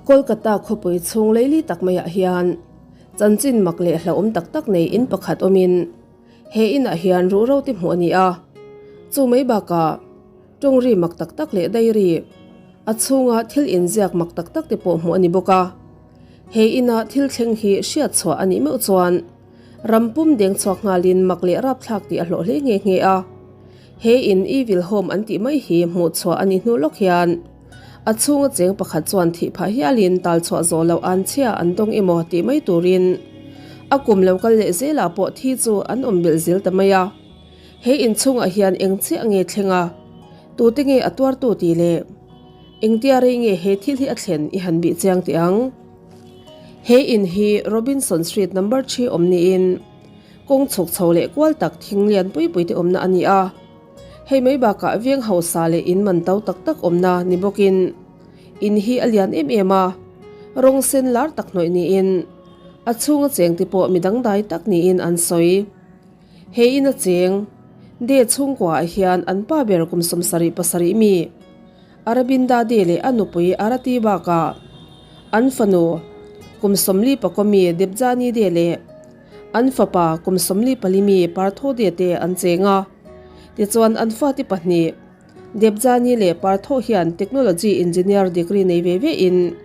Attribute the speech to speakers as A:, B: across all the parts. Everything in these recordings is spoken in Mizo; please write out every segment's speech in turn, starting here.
A: Kolkata khawpui chhung leili tak maiah hian chanchin mak leh hlauhawm tak tak nei in pakhat awmin he inah hian ruhro te hmuh a ni a. Chu mai bakah tawngri mak tak tak leh dairy a chhunga thil inziak mak tak tak te pawh hmuh a ni bawk a. He ina thil thleng hi hriat chhuah a nih meuh chuan ram pum deng chhuak nghalin mak leh rapthlak tih a hlawh hle nghe nghe a. He in Evil Home an tih mai hi hmuh chhuah a nih hnu lawk hian a chhunga cheng pakhat chuan thih phah hialin tal chhuah zawh loh an chhia an dawng emaw tih mai turin a kum lo kal leh zelah pawh thi chu an awm belh zel ta mai a. He in chhungah hian eng chiah nge thleng a, tute nge a tuartu tih leh engtia rei nge he thil hi a thlen i han bih chiang teh ang. He in hi Robinson Street number thi awm niin kawng chhuk chho leh kual tak thing lian pui pui te awmna a ni a. Hei mai bakah veng hausa leh in man to tak tak awmna ni bawkin in hi a lian em em a, rawng sen lar tak hnawih niin a chhunga cheng te pawh mi dangdai tak niin an sawi. He in a cheng, De chhungkuaah hian an pa ber kum 77 mi, Arabinda De leh a nupui Arati bakah an fanu kum 44 mi Debjani De leh an fapa kum 44 mi Partho De te an cheng a. Tichuan an fate pahnih, Debjani leh Partho hian Technology Engineer degree nei ve ve in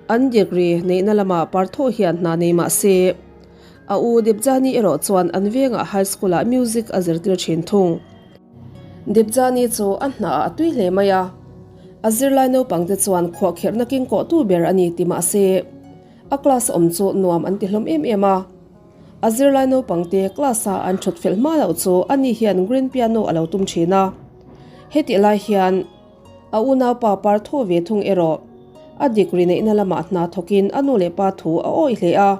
A: an degree neihna lamah Partho hian hna nei mah se, A u Debjani erawh chuan an vengah high school ah music a zirtir thin thung. Debjani chu a hna ah a tui hle mai a, a zirlai naupang te chuan khuahkherhna keng kawhtu ber a ni ti mah se a class awm chu nuam an ti hlawm em em a. A zirlai naupang te class a an thut fel hma loh chu ani hian grand piano a lo tum thin a. Hetih lai hian a unaupa Partho ve thung erawh a degree neihna lamah hna thawkin a nu leh pa thu a awih hle a.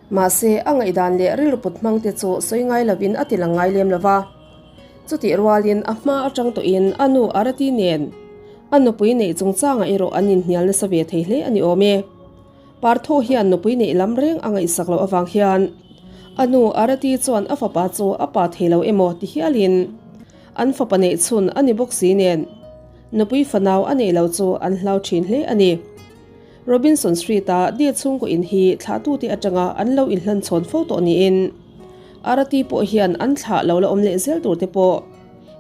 A: Mahse, a ngaihdan leh rilru put hmang te chu sawi ngai lovin a ti lang ngai lem lo va. Chutih rualin a hma atang tawhin a nu Arati nen a nupui neih chungchangah erawh an inhnial nasa ve thei hle a ni awm e. Partho hian nupui neih lam reng a ngaihsak loh avang hian a nu Arati chuan a fapa chu a pa thei lo emaw ti hialin an fapa neih chhun a ni bawk si nen nupui fanau a neih lo chu an hlau thin hle a ni. Robinson Street-a Deer chhungkaw in hi thlahtute atanga an lo inhlan chhawn fo tawh niin Arati pawh hian an thlah lo la awm leh zel tur te pawh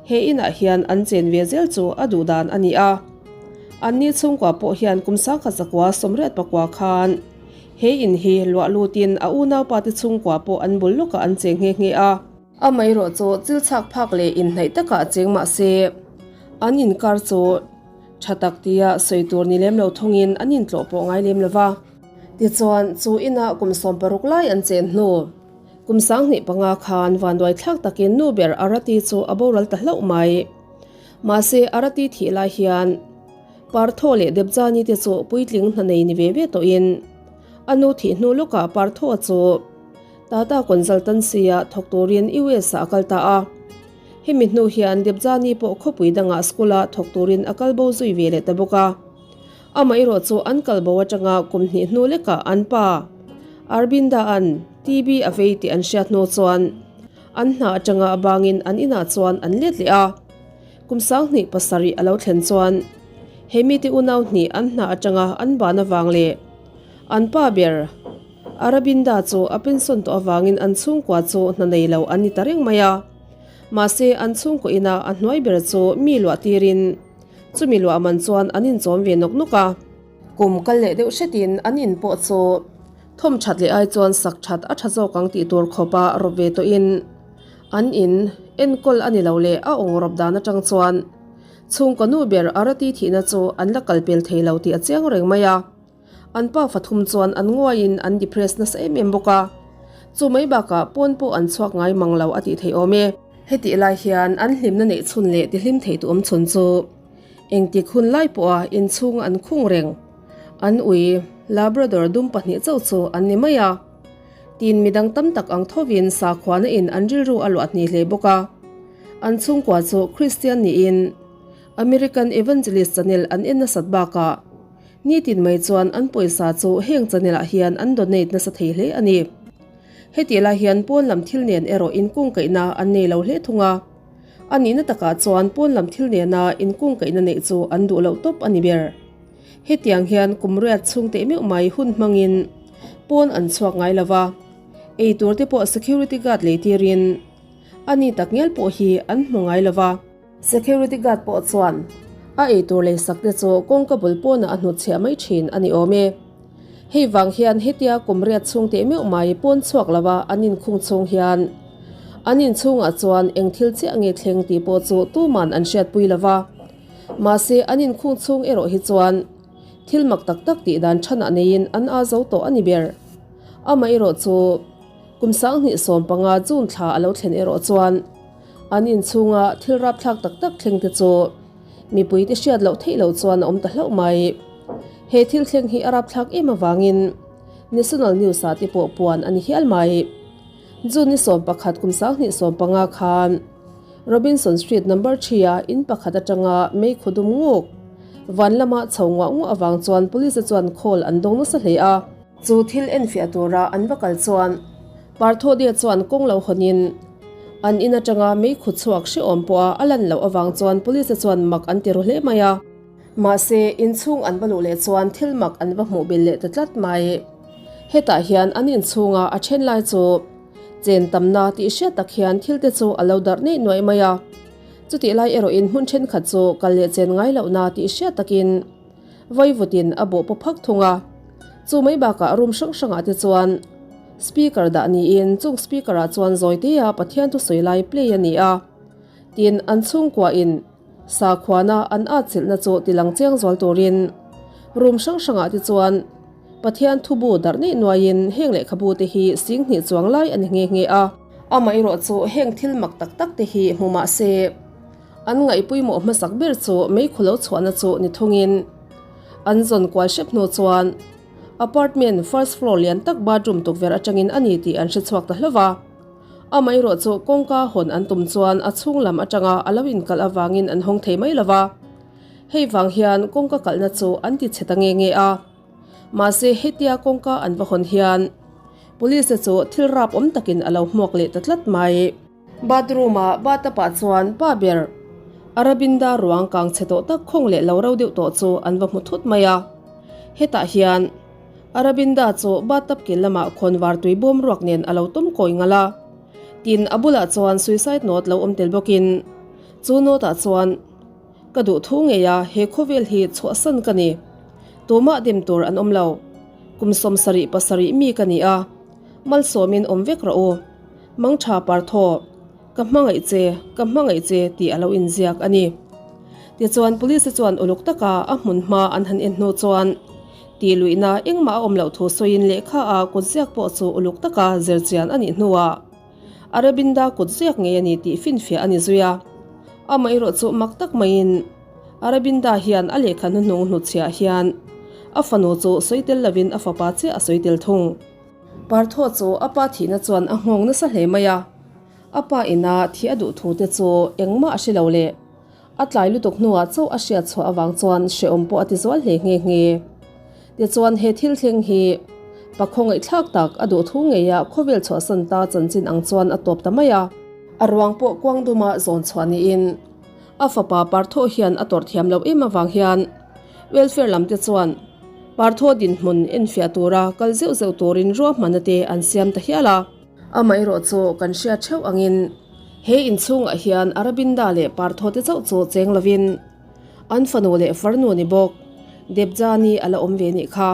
A: he inah hian an chen ve zel chu a duh dan a ni a. Anni chhungkua pawh hian kum 1984 khan he in hi luah lutin a unaupa te chhungkua pawh an bul lawkah an cheng nghe nghe a. Amaherawh chu chil chhak phak leh inhnaih takah cheng mah se an inkar chu Tha tak tia sawi tur ni lem lo thungin an intlawh pawh ngai lem lo va. Tichuan, chu inah kum 16 lai an chen hnu, kum 2005 khan vanduai thlak takin nu ber Arati chu a boral ta hlauh mai. Mahse, Arati thih lai hian Partho leh Debjani te chu puitling hna nei ni ve ve tawhin a nu thih hnu lawkah Partho chu Tata Consultancy-ah thawk turin US-ah a kal ta a. Hemi hnu hian Debjani pawh khawpui dangah school-a thawk turin a kal bo zui ve leh ta bawk a. Amaherawh chu an kal bo atanga kum hnih hnu lekah an pa Arbinda-a'n TB a vei tih an hriat hnu chuan an hna atanga a bangin an inah chuan an let leh a. Kum 2007 a lo thlen chuan he mite unau hnih an hna atanga an ban avang leh an pa ber Arabinda chu a pension tawh avangin an chhungkua chu hna nei lo an ni ta reng mai a. Mahse, an chhungkaw ina a hnuai ber chu mi luah tirin chumi luah man chuan an inchawm ve nawk nawk a. Kum kal leh deuh hretin an in pawh chu thawm that leh ai chuan sak that a tha zawk ang tih tur khawpa rawp ve tawhin an in enkawl a ni lo leh a awng rawp dan atang chuan chhungkaw nu ber Arati thihna chu an la kal pel thei lo tih a chiang reng mai a. An pa fathum chuan an nguaiin an depress nasa em em bawk a, chu mai bakah pawn pawh an chhuak ngai mang lo a tih theih awm e. Hetih lai hian an hlimna neih chhun leh tihlim thei tu awm chhun chu engtik hun lai pawha inchhung an khung reng an ui Labrador dum pahnih chauh chu an ni mai a. Tin midang tam tak ang thovin sakhuana in an rilru a luah hni hle bawk a. An chhungkua chu Kristian niin American Evangelist channel an en nasat bakah Nitin mai chuan an pawisa chu heng channel ah hian an donate nasa thei hle a ni. Hetih lai hian pawn lam thil nen erawh inkungkaihna an nei lo hle thung a. A nihna takah chuan pawn lam thil nena inkungkaihna neih chu an duh loh tawp a ni ber. Hetiang hian kum riat chhung teh meuh mai hun hmangin pawn an chhuak ngai lo va, ei tur te pawh security guard lei tirin a ni tak ngial pawh hi an hmu ngai lo va. Security guard pawh chuan a ei tur lei sak te chu kawngka bul pawnah a hnutchhiah mai thin a ni awm e. Hei vang hian hetia kum riat chhung teh meuh mai pawn chhuak lo a an inkhung chhung hian an inchhungah chuan eng thil chiah nge thleng tih pawh chu tuman an hriatpui lo va. Mahse an inkhung chhung erawh hi chuan thil mak tak tak tih dan thanah neiin an a zo tawh a ni ber. Amaherawh chu kum 2015 June thla a lo thlen erawh chuan an inchhunga thil rapthlak tak tak thleng te chu mipui te hriat loh theih loh chuan a awm ta hlauh mai. He thil thleng hi a rapthlak em avangin National News ah te pawh puan a ni hial mai. June ni 11 kum 2015 khan Robinson Street number 3 a in pakhat atanga mei khaw dum nguk van lama chho nguah nguah avang chuan police te chuan call an dawng nasa hle a. Chu thil enfiah tura an va kal chuan Parthodia chuan kawng lo hawnin an in atanga mei khu chhuak hrehawm pawha a lan loh avang chuan police te chuan mak an ti ru hle mai a. Mahse, inchhung an va luh leh chuan thil mak an va hmuh bil leh ta tlat mai. Hetah hian an inchhunga a then lai chu chen tamna tih hriat tak hian thil te chu a lo darh neih nuaih mai a. Chutih lai erawhin hmun thenkhat chu kal leh chen ngai lohna tih hriat takin Vaivutin a bawh paw phak thung a. Chu mai bakah room hrang hrangah te chuan speaker dah niin chung speaker ah chuan zawitea Pathian thusawi lai play a ni a. Tin, an chhungkuain sakhuana an atchilhna chu tilang chiang zual turin room hrang hrangah te chuan Pathian thubu darh neih nuaiin heng lehkhabu te hi singhnih chuang lai a ni nghe nghe a. Amaherawh chu heng thil mak tak tak te hi hmu mah se An ngaihpawimawh hmasak ber chu meikhu lo chhuahna chu ni thungin an zawn kual hrep hnu chuan apartment first floor lian tak bathroom tukverh atangin a ni tih an hre chhuak ta hlauh va. Amaherawh chu kawngka hawn an tum chuan a chhung lam atanga a lo inkalh avangin an hawng thei mai lo va. Hei vang hian kawngka kalhna chu an ti chhe ta nge nge a. Mahse hetia kawngka an va hawn hian police te chu thil rap awm takin a lo hmuak leh ta tlat mai. Bathroom ah bathtub ah chuan pa ber Arabinda ruang kang chhe tawh tak khawng leh lo ro deuh tawh chu an va hmu thut mai a. Hetah hian Arabinda chu bathtub kil lamah khawnvar tui bawm ruak nen a lo tawm kawi ngal a. Tin, a bulah chuan suicide note lo awm tel bawkin chu note ah chuan Ka duh thu ngei a, he khawvel hi chhuahsan ka ni. Tumah dem tur an awm lo. Kum 77 mi ka ni a, malsawmin awm vek rawh u. Mangtha Partho, ka hmangaih che, ka hmangaih che tih a lo inziak a ni. Tichuan Police te chuan uluk taka a hmun hma an han en hnu chuan tih luihna engmah a awm loh thu sawiin lehkha a kutziak pawh chu uluk taka zirchian a nih hnuah Arabinda kutziak ngei a ni tih finfiah a ni zui a. Amaherawh chu mak tak maiin Arabinda hian a lehkha hnuhnung hnutchhiah hian a fanu chu sawi tel lovin a fapa chiah a sawi tel thung. Partho chu a pa thihna chuan a nghawng nasa hle mai a, a pa ina thih a duh thu te chu engmah a hre lo le. A tlai lutuk hnuah chauh a hriat chhuah avang chuan hrehawm pawh a ti zual hle nghe nghe. Tichuan he thil thleng hi pa khawngaihthlak tak a duh thu ngeia khawvel chhuahsan ta chanchin ang chuan a tawp ta mai a. A ruang pawh kuang duma zawn chhuah niin a fapa Partho hian a tawrh thiam loh em avang hian welfare lam te chuan Partho dinhmun enfiah tura kal zeuh zeuh turin ruahmanna te an siam ta hial a. Amaherawh chu kan hriat theuh angin he inchhungah hian Arabinda leh Partho te chauh chu cheng lovin an fanu leh farnu ni bawk Debjani a la awm ve nih kha.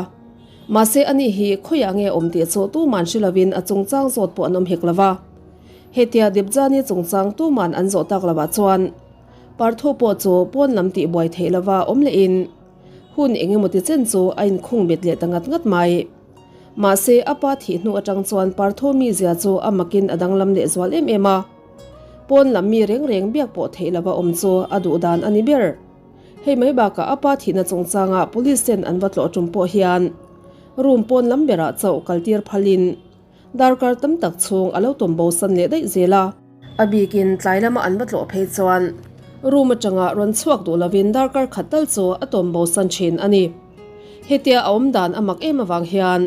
A: Mahse ani hi khawiah nge awm tih chu tuman hre lovin a chungchang zawt pawh an awm hek lova. Hetia Debjani chungchang tuman an zawh tak lovah chuan Partho pawh chu pawn lam tih buai theih lova awm lehin hun eng emaw ti chen chu a inkhung bet leh ta ngat ngat mai. Mahse a pa thih hnu atang chuan Partho mizia chu a makin a danglam leh zual em em a. Pawn lam mi reng reng biak pawh theih lova awm chu a duh dan a ni ber. Hei mai bakah a pa thihna chungchangah police ten an va tlawh tum pawh hian room pawn lam berah chauh kaltir phalin Darkar tam tak chhung a lo tawm bo san leh daih zel a. A bikin tlai lama an va tlawh phei chuan room atanga rawn chhuak duh lovin darkar khat tal chu a tawm bo san thin a ni. Hetia a awm dan a mak em avang hian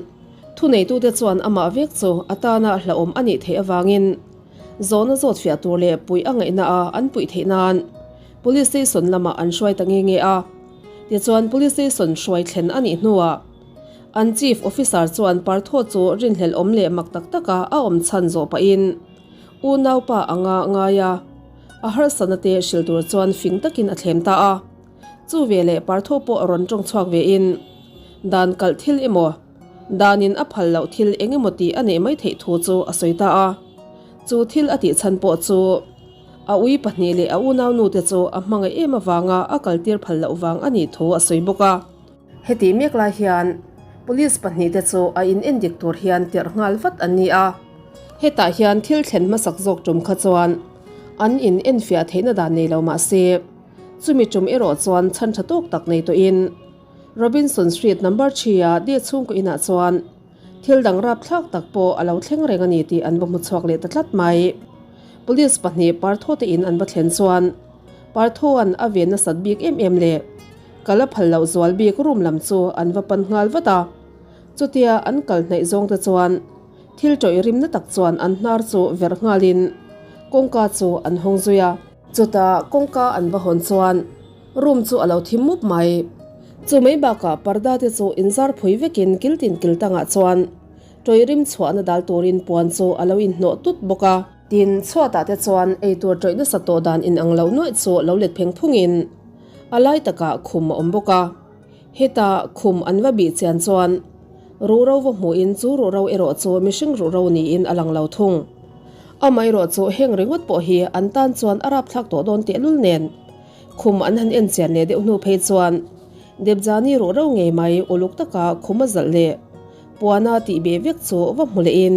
A: thuneitute chuan amah vek chu a tana hlauhawm a nih theih avangin zawhna zawt fiah tur leh puih a ngaihna a an puih theih nan Police Station lamah an hruai ta nge nge a. Tichuan Police Station hruai thlen a nih hnuah an Chief Officer chuan Partho chu rinhlelh awm leh mak tak taka a awm chhan zawh pahin unaupa anga ngai a, a harsatna te hrilh tur chuan fing takin a thlem ta a. Chu veleh Partho pawh rawn tawng chhuak vein dan kalh thil emaw, danin a phal loh thil eng emaw tih a neih mai theih thu chu a sawi ta a. Chu thil a tih chhan pawh chu a ui pahnih leh a unau nute chu a hmangaih em avanga a kaltir phal loh vang a nih thu a sawi bawk a. Heti mek lai hian Police pahnihte chu a in endik tur hian tirh nghal vat an ni a. Hetah hian thil thlen hmasak zawk tum kha chuan an in enfiah theihna dan nei lo mah se, chumi tum erawh chuan chhan tha tawk tak nei tawhin Robinson Street number 3 a deh chhungkaw inah chuan thil dang rapthlak tak pawh a lo thleng reng a ni tih an va hmu chhuak leh ta tlat mai. Police pahnih Partho te in an va thlen chuan Parthoan a ven nasat bik em em leh kal a phal loh zual bik room lam chu an va pan nghal vat a. Chutia an kal hnaih zawng te chuan thil tawih rimna tak chuan an hnar chu verh nghalin kawngka chu an hawng zui a. Chutah kawngka an va hawn chuan room chu a lo thim mup mai. Chu mai bakah parda te chu inzar phui vekin kiltin kiltangah chuan tawih rim chhuahna dal turin puan chu a lo inhnawh tut bawk a. Tin, chhuatah te chuan eitur tawih nasa tawh dan inang loh nuaih chu lo let pheng phungin a lai takah khum a awm bawk a. Heta khum an va bih chian chuan ruhro va hmuhin chu ruhro erawh chu mihring ruhro niin a lang lo thung. Amaherawh chu heng ringawt pawh hi an tan chuan a rapthlak tawh dawn tehlul nen khum an han en chian leh deuh hnu phei chuan Debjani ruhro ngei mai uluk taka khum a zalh leh puana tih beh vek chu va hmu lehin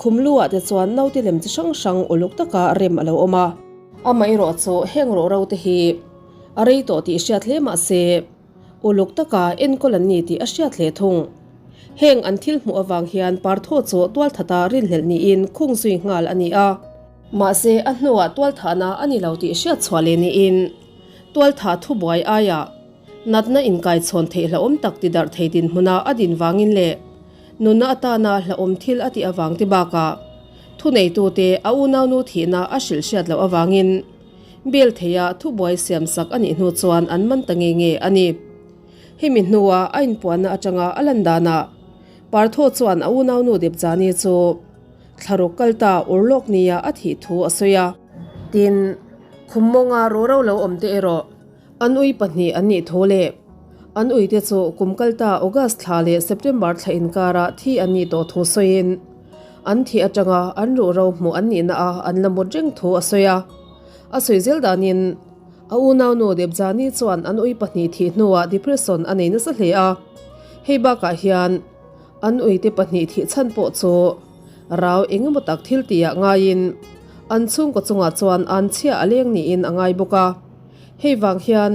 A: Khum lu ah te chuan naute lem chi hrang hrang uluk taka rem a lo awm a. Amaherawh chu heng rawh ro te hi a rei tawh tih hriat hle mah se uluk taka enkawl an ni tih a hriat hle thung. Heng an thil hmuh avang hian Partho chu tualthata rinhlelh niin khung zui nghal a ni a. Mahse a hnuah tualthahna a ni lo tih hriat chhuah leh niin tualthah thubuai aiah natna inkaichhawn theih hlauhawm tak ti darh thei dinhmuna a din vangin leh Nunna atana hlauhawm thil a tih avang te bakah thuneitute a unaunu thihna a hrilh hriat loh avangin bail theia thubuai siamsak a nih hnu chuan an man ta nge nge a ni. Hemi hnua a inpuanna atanga a lan danah Partho chuan a unaunu Debjani chu thlaruk kalta urlawk nia a thih thu a sawi a. Tin, khum mawnga rawro lo awm te erawh An ui pahnih an nih thu leh an uite chu kum kalta August thla leh September thla inkara thi an nih tawh thu sawiin an thih atanga an ruhro hmuh an nihna a an la mut reng thu a sawi a. A sawi zel danin a unaunu Debjani chuan an ui pahnih thih hnuah depression a nei nasa hle a, hei bakah hian an uite pahnih thih chhan pawh chu rau eng emaw tak thil tihah ngaiin an chhungkaw chungah chuan an chhia a leng niin a ngai bawk a. Hei vang hian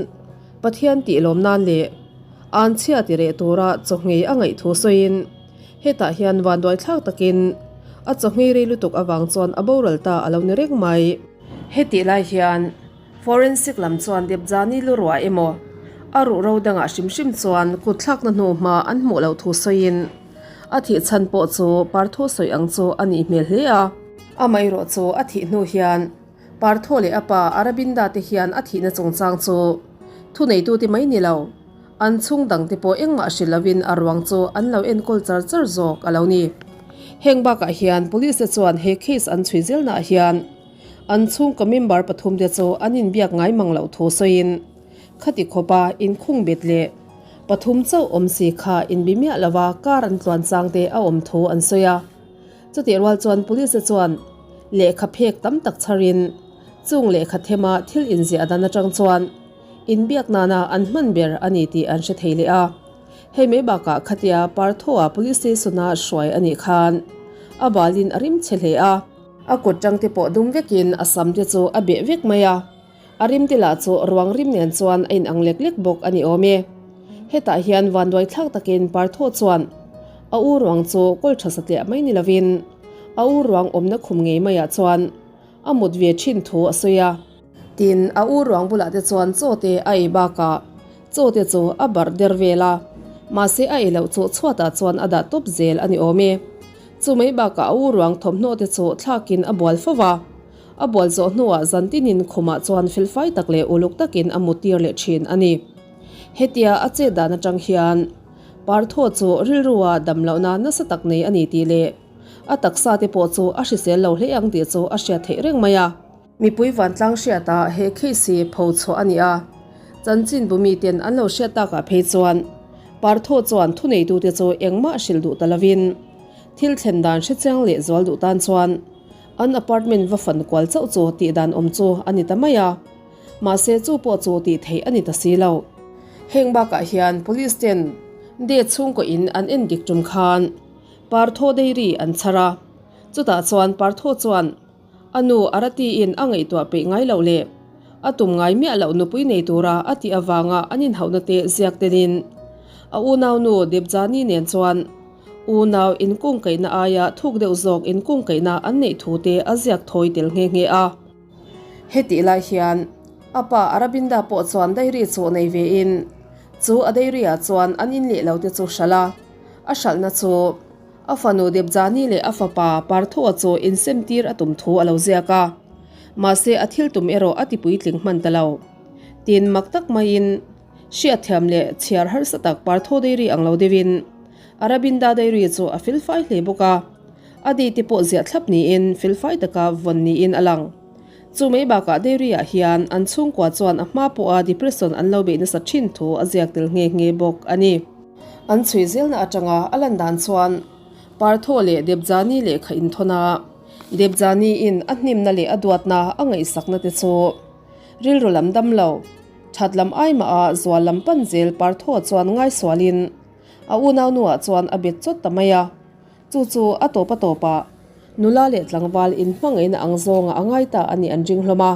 A: Pathian tih lawm nan leh an chhia ti reh tura chawhngei a ngaih thu sawiin hetah hian vanduai thlak takin a chawhngei rei lutuk avang chuan a boral ta a lo ni reng mai. Hetih lai hian Forensic lam chuan Debjani lu ruah emaw a ruh ro dangah hrim hrim chuan kut thlakna hnu hma an hmuh loh thu sawiin a thih chhan pawh chu Partho sawi ang chu a nih hmel hle a. Amaherawh chu a thih hnu hian Partho leh a pa Arabinda te hian a thihna chungchang chu thuneitute mai ni lo, an chhung dangte pawh engmah hrilh lovin a ruang chu an lo enkawl char char zawk a lo ni. Heng bakah hian Police te chuan he case an chhui zelnaah hian an chhungkaw member pathumte chu an inbiak ngai mang loh thu sawiin khati khawpa inkhung bet leh pathum chauh awm si kha inbi miah lova car an tluan changte a awm thu an sawi a. Chutih rual chuan Police te chuan lehkha phek tam tak chharin chung lehkha thema thil inziah dan atang chuan inbiak nana an hman ber a ni tih an hre thei leh a. Hei mai bakah khatia Partho-a Police Station-a hruai a nih khan a balin a rim chhe hle a. A kut tang te pawh dum vekin a sam te chu a beh vek mai a. A rim te lah chu ruang rim nen chuan a inang lek lek bawk a ni awm e. Hetah hian vanduai thlak takin Partho chuan a u ruang chu kawl tha satliah mai ni lovin a u ruang awmna khum ngei maiah chuan a mut ve thin thu a sawi a. Tin, a u ruang bulah te chuan chaw te a ei bakah chaw te chu a barh der vel a, mahse a ei loh chu chhuatah chuan a dah tawp zel a ni awm e. Chu mai bakah a u ruang thawmhnaw te chu thlakin a bual fo va. A bual zawh hnuah zan tinin khumah chuan felfai tak leh uluk takin a mut tir leh thin a ni. Hetia a chet dan atang hian Partho chu rilrua dam lohna nasa tak nei a ni tih leh a taksa te pawh chu a hrisel lo hle ang tih chu a hriat theih reng mai a. Mipui vantlang hriatah he case hi pho chhuah a ni a, chanchinbu miten an lo hriat takah phei chuan Partho chuan thuneitute chu engmah hrilh duh ta lovin thil thlen dan hrechiang leh zual duh tan chuan an apartment va fan kual chauh chu tih dan awm chu a ni ta mai a. Mahse chu pawh chu tih theih a ni ta si lo. Heng bakah hian police ten de chhungkaw in an en dik tum khan Partho Dairy an chhar a, chutah chuan Partho chuan a nu Arati in a ngaihtuah peih ngai loh leh a tum ngai miah loh nupui nei tura a tih avanga an inhauhna te ziak telin a unaunu Debjani nen chuan unau inkungkaihna aia thuk deuh zawk inkungkaihna an neih thu te a ziak thawi tel nghe nghe a. Hetih lai hian a pa Arabinda pawh chuan dairy chu nei ve in chu a dairy ah chuan an in leh lo te chu hralh a, a hralhna chu a fanu Debjani leh a fapa Partho-a chu insem tir a tum thu a lo ziak a, mahse a thil tum erawh a ti puitling hman ta lo. Tin mak tak maiin hriatthiam leh chhiar harsa tak Partho dairy ang lo deuhin Arabinda dairy chu a felfai hle bawk a. A di te pawh ziah thlap niin felfai taka vawn niin a lang. Chu mai bakah dairy-ah hian an chhungkua chuan a hma pawha depression an lo beih nasa thin thu a ziak tel nghe nghe bawk a ni. An chhui zelna atanga a lan dan chuan Partho leh Debjani lehkha inthawn a, Debjani-in a hnimna leh a duatna a ngaihsakna te chu rilru lam dam lo, that lam aimah a zual lam pan zel Partho chuan ngaisualin a unaunuah chuan a bet chawt ta mai a. Chu chu a tawp a tawpah nula leh tlangval inhmangaihna ang zawnga a ngai ta a nih an ring hlawm a.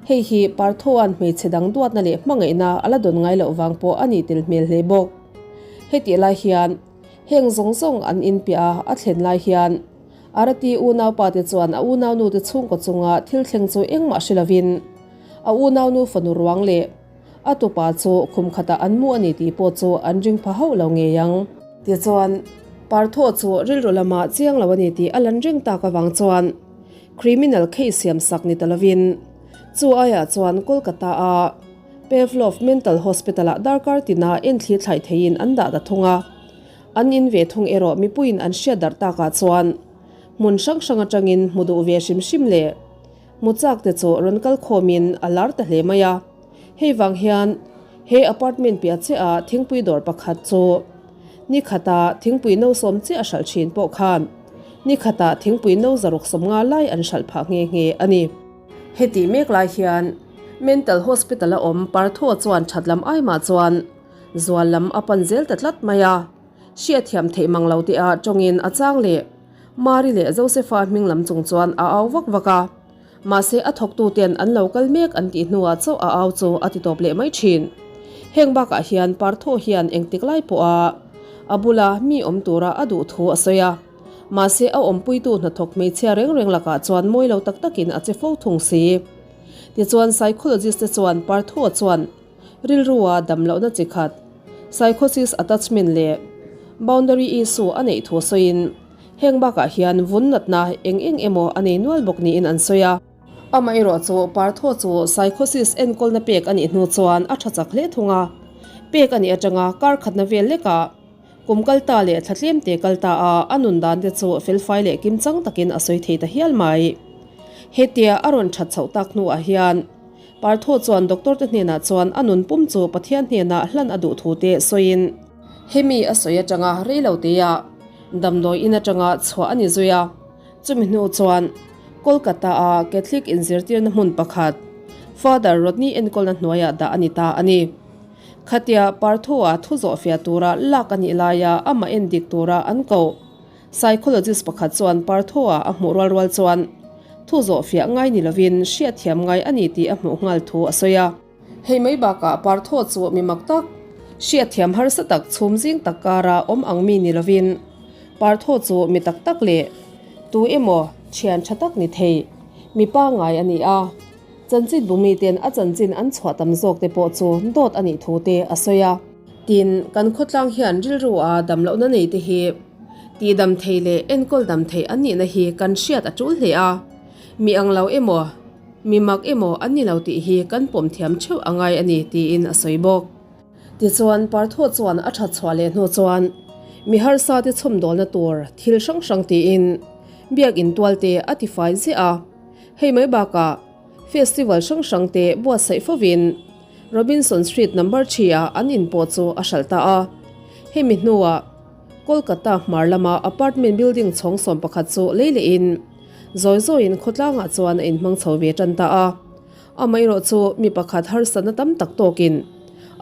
A: Hei hi Parthoa'n hmeichhe dang duatna leh hmangaihna a la dawn ngai loh vang pawh a nih tel hmel hle bawk. Hetih lai hian heng zawng zawng an inpiah a a thlen lai hian Arati unaupa te chuan a unaunu te chhungkaw chunga thil thleng chu engmah hre lovin a unaunu fanu ruang leh A tupa chu khum khatah an mu a ni tih pawh chu an ring pha hauh lo ngei ang. Tichuan, Partho chu rilru lamah chiang lo a ni tih a lan reng tak avang chuan criminal case siam sak ni ta lovin chu aiah chuan Kolkata-a Pavlov Mental Hospital-ah darkar tina enthli thlaih theiin an dah ta thung a. An in ve thung erawh mipuiin an hriat darh takah chuan hmun hrang hrang atangin hmu duh ve hrim hrim leh Hmu chak te chu rawn kal khawmin a lar ta hle mai a. Hei vang hian he apartment piah chiah ah thingpui dawr pakhat chu ni khata thingpui no sawm chiah a hralh thin pawh khan ni khata thingpui no zaruk 50 lai an hralh phah nghe nghe a ni. Heti mek lai hian Mental Hospital a awm Partho chuan that lam ai mah chuan zual lam a pan zel ta tlat mai a. Hriatthiam theih mang lo teh ah tawngin a chang leh Mari leh Josefa hming lam chung chuan a au vak vak a, mahse a thawktu ten an lo kal mek an tih hnuah chauh a au chu a ti tawp leh mai thin. Heng bakah hian Partho hian engtik lai pawha a bula mi awm tura a duh thu a sawi a, mahse a awmpuitu hnathawk hmeichhia reng reng lakah chuan mawi lo tak takin a che fo thung si. Tichuan psychologist te chuan Partho chuan Rilrua damlohna chi khat, psychosis attachment leh boundary issue a neih thu sawiin heng bakah hian vun natna eng eng emaw a nei nual bawk niin an sawi a. Amaherawhchu Partho chu psychosis enkawlna pek a nih hnu chuan a tha chak hle thung a, pek a nih atanga kar khatna vel lekah kum kal ta leh thla tlem te kal ta a a nun dan te chu felfai leh kimchang takin a sawi thei ta hial mai. Hetia a rawn that chhoh tak hnuah hian Partho chuan doctor te hnenah chuan a nun pum chu Pathian hnenah hlan a duh thu te sawiin, hemi a sawi atanga rei lo teia damdawi in atanga chhuah a ni zui a, chumi hnu chuan Kolkata-a Catholic inzirtirna hmun pakhat Father Rodney enkawlna hnuaiah dah a ni ta a ni. Khatia Partho-a thu zawhfiah tura lak a nih laia amah endik tura an koh. Psychologist pakhat chuan Partho-a a hmuh rual rual chuan thu zawhfiah ngai ni lovin hriatthiam ngai a ni tih a hmuh nghal thu a sawi a. Hei mai bakah Partho chu mi mak tak, hriatthiam harsa tak chhum zing tak kara awm ang mi ni lovin Partho chu mi tak tak leh tu emaw thian tha tak ni thei mi pangngai a ni a. Chanchin bumiten a chanchin an chhuah tam zawk te pawh chu dawt a nih thu te a sawi a. Tin, kan khawtlang hian rilru a damlohna nei te hi tihdam thei leh enkawl dam thei an nihna hi kan hriat a tul hle a. Mi ang lo emaw, mi mak emaw an ni lo tih hi kan pawm thiam theuh a ngai a ni, tiin a sawi bawk. Tichuan, Partho chuan a that chhuah leh hnu chuan mi harsa te chhawmdawlna tur thil hrang hrang tiin biakin tual te a tifai ziah a. Hei mai bakah festival hrang hrang te buatsaih fovin Robinson Street number 3 ah an in pawh chu a hralh ta a. Hemi hnuah Kolkata hmar lama apartment building chhawng 11 chu lei lehin zawi zawiin khawtlangah chuan a inhmang chho ve tan ta a. Amaherawh chu mi pakhat harsatna tam tak tawkin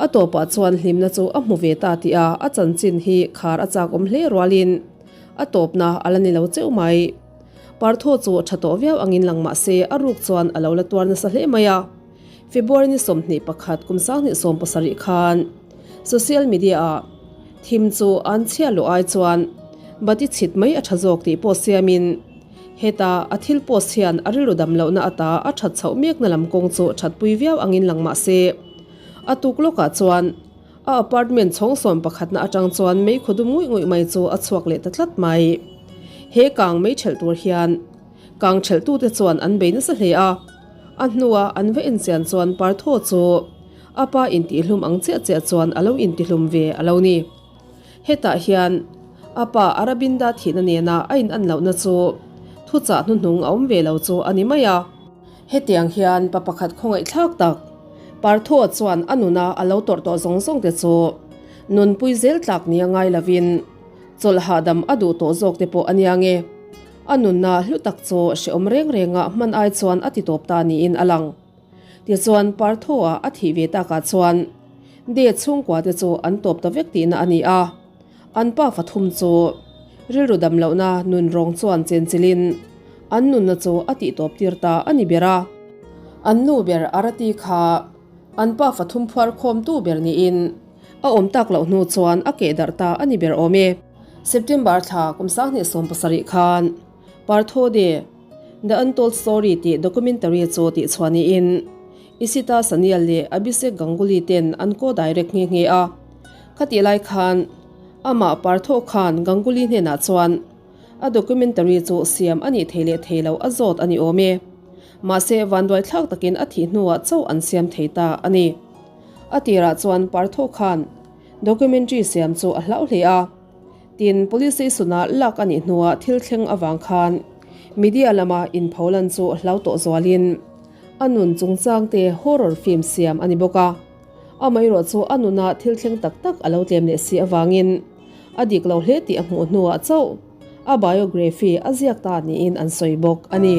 A: a tawpah chuan hlimna chu a hmu ve ta tih a a chanchin hi khar a chak awm hle rualin a tawpna a la ni lo cheuh mai. Partho chu tha tawh viau angin lang mah se a ruk chuan a lo la tuar nasa hle mai a. February ni 21 kum 2017 khan social media ah thim chu an chhia luh ai chuan bati chhit mai a tha zawk tih pawh siamin heta a thil post hian a rilru dam lohna ata a that chhoh mekna lam kawng chu thatpui viau angin lang mah se a tuk lawkah chuan a apartment chhawng 11 na atang chuan mei khaw dum nguih nguih mai chu a chhuak leh ta tlat mai. He kang mei thelh tur hian kang thelh tute chuan an bei nasa hle a, a hnua an va enchian chuan Partho chu a pa intihlum ang chiah chiah chuan a lo intihlum ve a lo ni. Hetah hian a pa Arabinda thihna nena a in an lohna chu thuchah hnuhnung a awm ve lo chu a ni mai a. Hetiang hian pa pakhat khawngaihthlak tak Partho chuan a nuna a lo tawrh tawh zawng zawng te chu nunpui zel tlak nia ngai lovin chawlh hahdam a duh tawh zawk te pawh a nia nge. A nunna hlu tak chu hrehawm reng renga hman ai chuan a ti tawp ta niin a lang. Tichuan Partho-a a thih ve takah chuan De chhungkua te chu an tawp ta vek tihna a ni a. An pa fathum chu rilru dam lohna nun rawng chuan chenchilhin an nunna chu a tihtawp tir ta a ni ber a. An nu ber Arati kha an pa fathum phuar khawmtu ber niin a awm tak loh hnu chuan a keh darh ta a ni ber awm e. September thla kum 2017 khan Partho De, The Untold Story tih documentary chu tihchhuah niin Ishita Sanyal leh Abhishek Ganguly ten an co-direct nghe nghe a. Khatih lai khan amah Partho khan Ganguly hnenah chuan a documentary chu siam a nih thei leh thei lo a zawt a ni awm e. Mahse vanduaithlak takin a thih hnuah chauh an siam thei ta a ni. A tirah chuan Partho khan documentary siam chu a hlauh hle a. Tin, Police station-ah lak a nih hnuah thil thleng avang khan media lama inpholan chu hlau tawh zualin a nun chungchangte horror film siam a ni bawk a. Amaherawh chu a nuna thil thleng tak tak a lo tlem leh si avangin a dik lo hle tih a hmuh hnuah chauh a biography a ziak ta niin an sawi bawk a ni.